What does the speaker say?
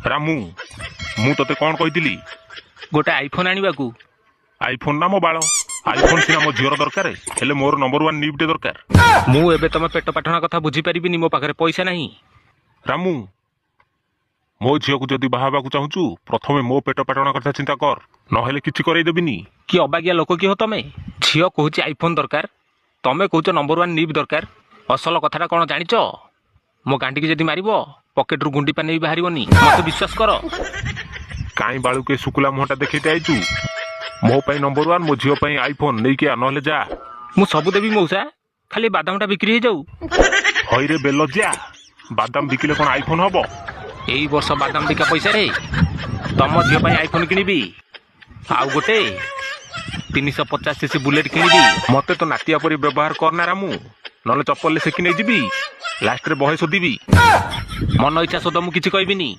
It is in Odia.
ରାମୁ, ମୁଁ ତତେ କଣ କହିଥିଲି? ଗୋଟେ ଆଇଫୋନ୍ ଆଣିବାକୁ। ଆଇଫୋନ ନା ମୋ ବାଳ। ଆଇଫୋନ ସିନା ମୋ ଝିଅର ଦରକାର, ହେଲେ ମୋର ନମ୍ବର 1 ନିପ୍ଟେ ଦରକାର। ମୁଁ ଏବେ ତମ ପେଟ ପାଟଣା କଥା ବୁଝିପାରିବିନି, ମୋ ପାଖରେ ପଇସା ନାହିଁ। ରାମୁ, ମୋ ଝିଅକୁ ଯଦି ବାହା ହେବାକୁ ଚାହୁଁଛୁ, ପ୍ରଥମେ ମୋ ପେଟ ପାଟଣା କଥା ଚିନ୍ତା କର, ନହେଲେ କିଛି କରେଇ ଦେବିନି। କି ଅବାଗିଆ ଲୋକ କି ହୋ ତମେ? ଝିଅ କହୁଛି ଆଇଫୋନ୍ ଦରକାର, ତମେ କହୁଛ ନମ୍ବର 1 ନିପ୍ ଦରକାର। ଅସଲ କଥାଟା କ'ଣ ଜାଣିଛ? ମୋ ଗାଣ୍ଡିକି ଯଦି ମାରିବ, ପକେଟରୁ ଗୁଣ୍ଡି ପାନି ବି ବାହାରିବନି, ମତେ ବିଶ୍ୱାସ କର। କାଇଁ ବାଳୁକେ ଶୁକୁଲା ମୁହଁଟା ଦେଖେଇତେ ଆଇଛୁ? ମୋ ପାଇଁ ନମ୍ବର 1, ମୋ ଝିଅ ପାଇଁ ଆଇଫୋନ ନେଇକି ଆ, ନହେଲେ ଯା। ମୁଁ ସବୁ ଦେବି ମଉସା, ଖାଲି ବାଦାମଟା ବିକ୍ରି ହେଇଯାଉ। ହଇରେ ବେଲଜ୍ୟା, ବାଦାମ ବିକିଲେ କଣ ଆଇଫୋନ ହବ? ଏଇ ବର୍ଷ ବାଦାମ ବିକା ପଇସାରେ ତମ ଝିଅ ପାଇଁ ଆଇଫୋନ କିଣିବି, ଆଉ ଗୋଟେ 350 ସିସି ବୁଲେଟ୍ କିଣିବି। ମତେ ତ ନାତିଆ ପରି ବ୍ୟବହାର କରନା ରାମୁ, ନହେଲେ ଚପଲରେ ସେକି ନେଇଯିବି, ଲାଷ୍ଟରେ ବହେ ଶୋଧିବି। ମନ ଇଚ୍ଛା ଶୋଧ, ମୁଁ କିଛି କହିବିନି।